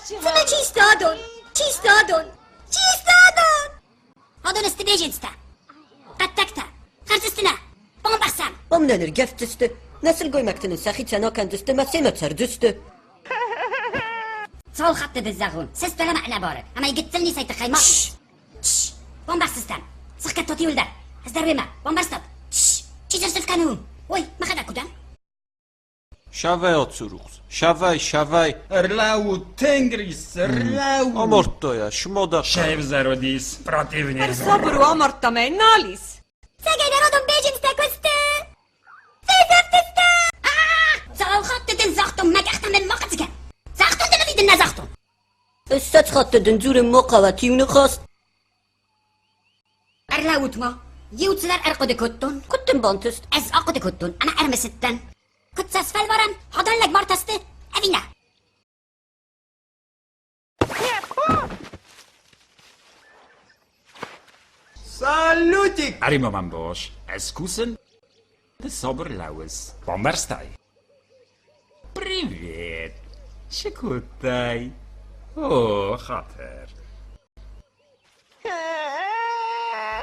Цымӕ чи сты адон? Чи сты адон? Чи сты адон? Адон сты беженцтӕ. Хъӕддӕгтӕ. Хӕрдзысты нӕ. Бамбӕхсӕм. Ам нӕ ныргӕвддзысты, нӕ сылгоймӕгты нын сӕхицӕн акӕндзысты мӕ семӕ цӕрдзысты. Цал хатты дын зӕгъон, сыст ӕмӕ ӕнӕбары, ӕмӕ гыццыл ницӕй тыххӕй ма... Тш! Бамбӕхсдзыстӕм. Сыхгӕдтот иуылдӕр. Ӕз дӕр уемӕ. Бамбӕрстат? Тш! Чи сырсырф кӕны уым? Ой, мӕхӕдӕг куы дӕн. Шавай Ацырухс, шавай, шавай! Ӕрлӕуу, тынг риссы, ӕрлӕуу! Амардта йӕ, шмада Сӕвзӕрыдис противник. Ӕрсабыр у, амардта мӕ, нал ис. Цӕгӕй народон беженцтӕ куы сты! Фесӕфтысты! Цал хатты дын загътон, мӕ къӕхтӕ мын ма хъыцгӕ! Загътон дын ӕви дын нӕ загътон? 20 хатты дын дзурын ма хъӕуӕд иу ныхас. Ӕрлӕуут ма. Иу цыдӕр ӕрхъуыды кодтон. Куыд дын бантыст? Ӕз ахъуыды кодтон ӕмӕ ӕрмысыдтӕн. Куыд сӕ сфӕлварӕм, адон лӕгмартӕ сты ӕви нӕ? Салютик! Ӕри-ма мӕм бос, ӕз кусын, ды сабыр лӕууыс. Бамбӕрстай? Привет! Цы кодтай? О, хатыр.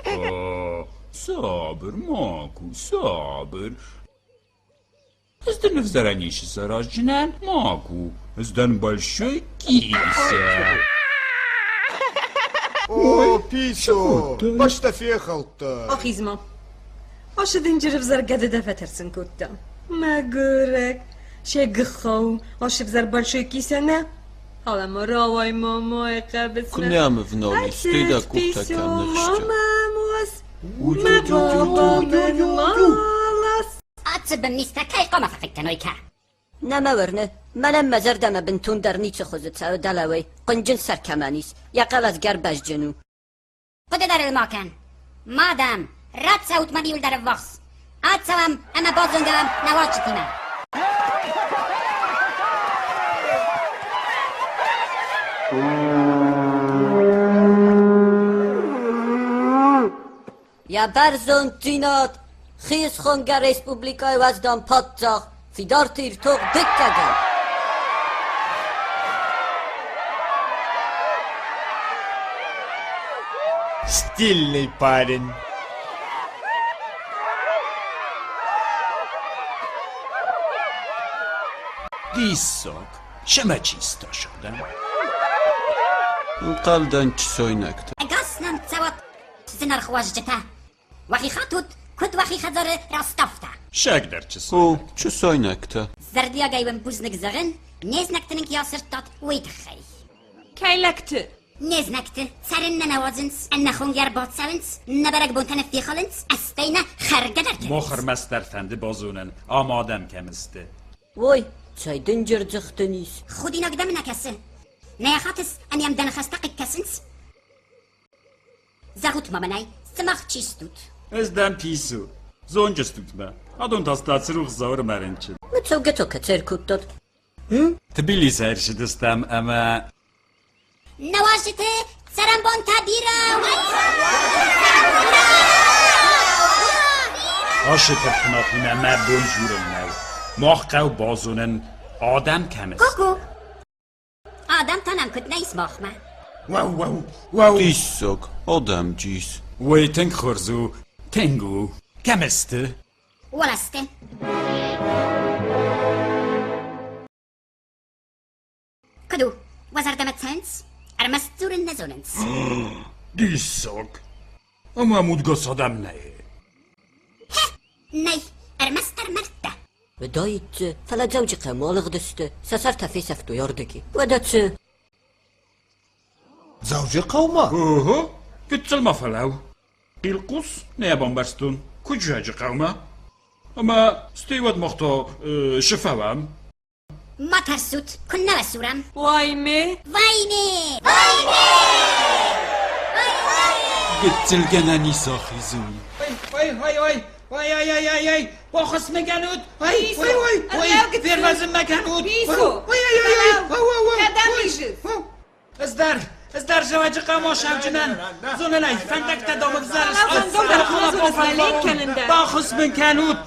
О, сабыр, ма ку, сабыр. Ӕз дын ӕвзӕрӕн ницы сараздзынӕн, ма ку. Ӕз дӕн большой киса. О, Писо, бӕстӕ фехӕлдта. Ахиз-ма. Ашы дынджыр ӕвзӕр гӕды дӕ фӕтӕрсын кодта. Мӕгуырӕг, се гыххау, ашы взӕр большой киса нӕ, фӕлӕ ма рауай мамайы хъӕбысмӕ. Куы нӕм ӕвналис, стӕй дӕ къухтӕ кӕм ныхсджы. Мӕ баба мын малас. Ацы бынмистӕ кӕй хъуамӕ фӕхъыг кӕной, кӕ? Нӕ мӕ уырны, мӕнӕн мӕ зӕрдӕмӕ бынтондӕр ницы хуызы цӕуы дӕлӕуӕй, хъуынджын сӕр кӕмӕн ис, йӕ хъӕлӕс гӕрбӕзджын у. Хъуыды дӕр ыл ма кӕн. Ма, дам, рацӕут мӕм иуылдӕр ӕввахс. Ацӕуӕм ӕмӕ базонгӕ уӕм нӕ уазджытимӕ. Йӕ бӕрзонддзинад хиисхонгӕ республикӕйы уӕздан паддзах Фидарты Иртох дыккагӕн. Стильный парень. Диссаг, семӕ чисто садӕм. Ӕнхъӕлдӕн чысойнӕгтӕ. Ӕгас нӕм цӕуӕт, зынаргъ уазджытӕ. Уӕхи хатут, куыд уӕхи хӕдзары растафта. Сӕгдӕр О, чысойнӕгтӕ. чысойнӕгтӕ. Зӕрдиагӕй уӕм бузныг зӕгъын, не знӕгты нын кӕй асырдтат, уый тыххӕй. Кӕй лӕгты? Не знӕгты цӕрын нӕ нӕ уадзынц, ӕнӕхонгӕ ӕрбацӕуынц, нӕ бӕрӕгбонтӕ нӕ фехалынц, ӕстӕй нӕ хӕргӕ дӕр кӕнынц. Мах ӕрмӕстдӕр фӕнды базонын, ам адӕм кӕм сты. Ой, цӕй дынджыр дзых дын ис. Худинаг дӕм нӕ кӕсы? Нӕ хатыс, ӕмӕ йӕм дӕ ныхӕстӕ хъыг кӕсынц? Зӕгъут-ма мӕнӕй, сымах чи стут? Ӕз дӕн Пису. Зонджы стут мӕ. Адон та сты Ацырухс Зауыр мӕ рынчын. Мӕ цӕугӕ кӕцӕй ӕркодтат? Тбилисы ӕрцыдыстӕм ӕмӕ Нӕ уазджыты цӕрӕнбонтӕ бирӕ уӕд! Ашы тыртынатимӕ мӕ бон дзурын нӕу. Мах хъӕу базонын, адӕм кӕм сты. Ку-ку! Адӕм та нӕм куыд нӕ ис махмӕ? Уӕу, уӕу, уӕу! Диссаг, адӕм джис. Уый тынг хорз у, тынг у. Кӕм сты? Уӕлӕ сты. Куыд у? Уӕ зӕрдӕмӕ цӕуынц? Ӕрмӕст дзурын нӕ зонынц. Диссаг! Ӕмӕ мудгӕс адӕм нӕй. Нӕй, ӕрмӕстдӕр мӕрдтӕ. Уыдаид дзы, фӕлӕ Дзӕуджыхъӕумӕ алыгъдысты, сӕ сӕртӕ фесӕфтой ардыги. Уӕдӕ цы? Дзӕуджыхъӕумӕ? Ого, гыццыл ма фӕлӕуу. Хъилхъус нӕ йӕ бамбӕрстон, куыд Дзӕуджыхъӕумӕ? Ӕмӕ стӕй уӕд мах та цы фӕуӕм? Ма тӕрсут, куыннӕ уӕ сурӕм. Вайме! Вайме! Вайме! Гыццылгӕнӕн ис ахизын. Ой, ой, ой, ой, ой, ой, ой, ой, баххуыс мын кӕнут! Ой, ой, ой, ой, фервӕзын мӕ кӕнут! Писо! Ой, ой, ой, ой, ой, ой, Кӕдӕм лижыс? Ӕз дӕр, ӕз дӕр зӕвӕджы хъама сауджынӕн. Зонын ӕй, фӕндӕгтӕ домы взӕрст. Фӕндон дӕр хъуамӕ зоныс, мӕ ленк кӕнын дӕр. Баххуыс мын кӕнут!